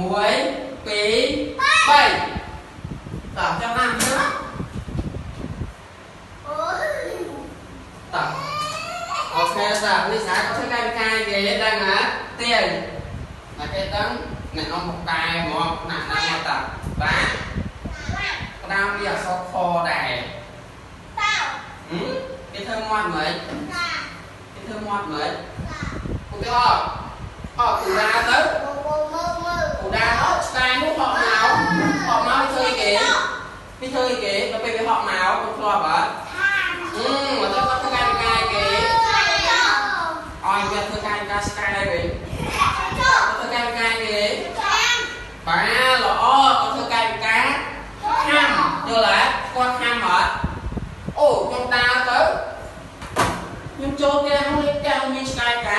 1 2 3តោះចាំតាមទៅណាតោះអូខេតោះនេះស្អាតគាត់ធ្វើកាយវិការគេដឹងហ៎ទៀងតែគេដឹងអ្នកនំបកែហ្មងណាស់ណាស់តោះបាទផ្ដើមពីអក្សរខដែរតោគេធ្វើមាត់មិនគេធ្វើមាត់មិនឧទាហរណ៍អគូដាទៅគូដាទៅឆ្កែនោះហក់មកធ្វើអីគេវាធ្វើអីគេដល់ពេលវាហក់មកគាត់ធ្លាប់អត់មកទៅគាត់ធ្វើកាយវិការគេឲ្យវាធ្វើកាយវិការឆ្កែវិញគាត់ធ្វើកាយវិការគេបាទល្អគាត់ធ្វើកាយវិការខាំយល់ទេគាត់ខាំអត់អូខ្ញុំដើរទៅខ្ញុំចូលផ្ទះនោះផ្ទះមានឆ្កែកា